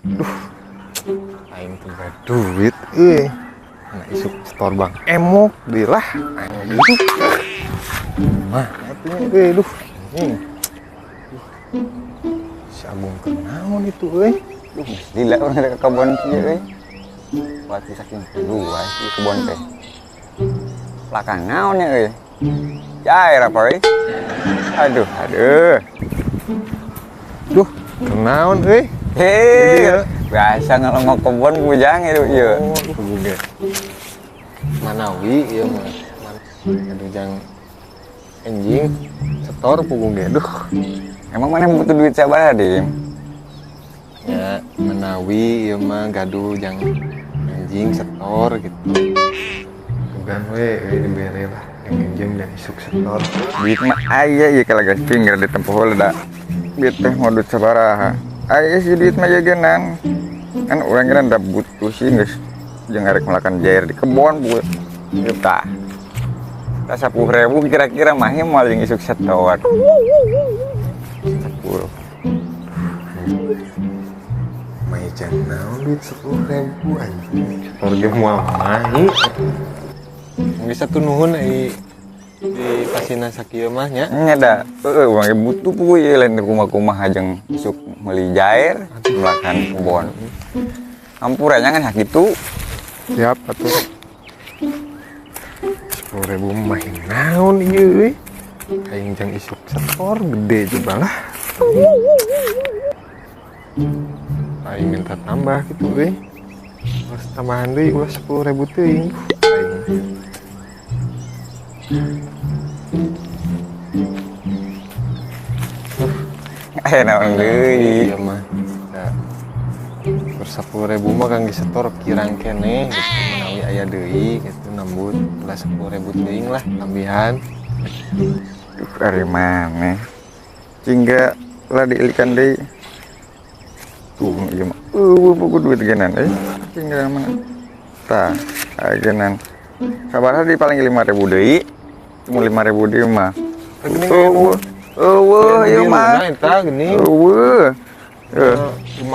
Duh, aing teu boga duit euy. Anak isuk setor bang emok deui lah. Aing duit. Mah, atuh euy, duh. Anjing. Si Agung keur naon itu euy? Duh, lila urang rek ka kebon kieu euy. Buat saking luas di kebon teh. Belakang naon nya euy? Cair apa euy? Aduh, aduh. Duh, keur naon euy? Hei, biasa ngelongok kebon bujang itu ieu. Oh, kudu ge. Manawi ieu mah. Aduh jang enjing setor pugu ge. Duh. Emang mana butuh duit sabaraha, Dim? Ya, manawi ieu mah gaduh jang enjing setor gitu. Bukan we euy dibere lah yang enjing dan isuk setor. Duit mah aya ieu kalagas finger di tempo heula da. Duit teh mau duit sabaraha. Aya sih duit mah jagenan. Kan urang geus da butuh sih geus jeung arek melakukan jair di kebon bu. Ieu tah. Tah 10.000 kira-kira mah moal jeung isuk setor. 10. Mai jang naon duit 10.000 anjing. Setor ge moal mahi. Geus atuh nuhun ai di pasina sakieu mah nya. Nya da, heueuh urang ge butuh puguh ieu lain kumaha-kumaha jeung isuk meuli jair melakukan kebon. Hampura nya kan sakitu. Siap atuh. 10.000 mah naon ieu euy. Aing jang isuk setor gede juga lah. Aing minta tambah gitu euy. Ulah tambahan deui ulah 10.000 teuing. Aing. Aya naon deui. Iya mah. Ya. Ber 10.000 mah kangge setor kirang keneh gitu. Menawi aya deui gitu nambut ulah 10.000 teuing lah tambihan. Duh, ari maneh. Cingga lah diilikan deui. Tuh ieu mah. Eueuh buku duit genan euy. Cingga mana? Tah, aya genan. Sabaraha di paling 5.000 deui. Mun 5.000 deui mah. Eueuh. Eueuh ieu mah. Nah, eta geuning. Eueuh. 5.000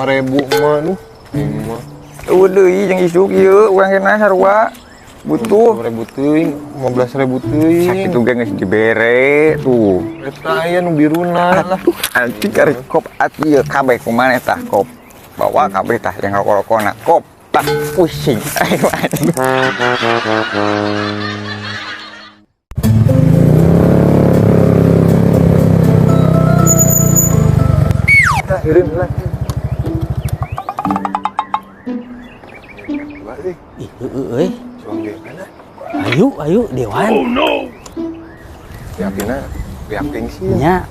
mah duh. Aing mah. Eueuh deui jeung isuk ieu urang geuna sarua. Butuh. 5.000 teuing, 15.000 teuing. Sakitu ge geus dibere tuh. Eta aya nu biruna lah. Anjing ari kop atuh ieu kabeh kumaha tah kop. Bawa kabeh tah yang rokok-rokona kop. Tah pusing. Ayo anjing. Tah irin lah. Ih, heueuh euy. Ayo, ayo dewan. Oh no. Ya abina, pihak gengsi. Nya.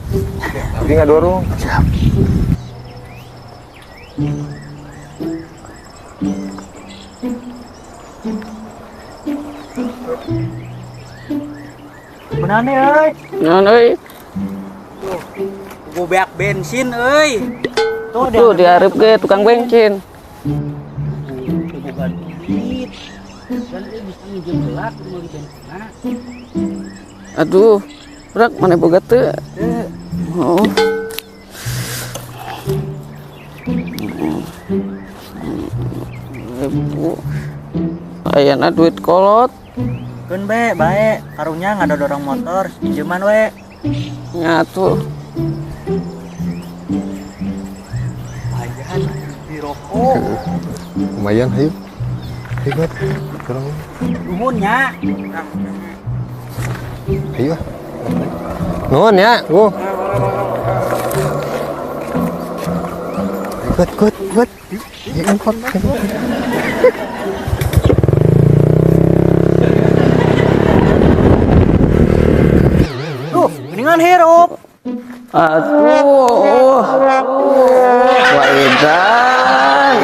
Tapi nggak dorong. Siap. Benar nih, euy. Naon euy? Gua beak bensin euy. Tuh, tuh dihareup ge tukang bensin. Boga duit. Dan euy bisa nginjem gelap meuli bensinna. Aduh, berak mana boga teu? Oh. Ribu. Ayana duit kolot. Keun be, bae, karunya ngadodorong motor, pinjeman we. Nya tuh. Lumayan di rokok. Lumayan, hayu. Hayu, Mat. Dorong. Nuhun nya. Ayo. Nuhun ya, gua. Ikut, ikut, ikut. Ya, ikut. Duh, mendingan hirup. Aduh. Wah, edan.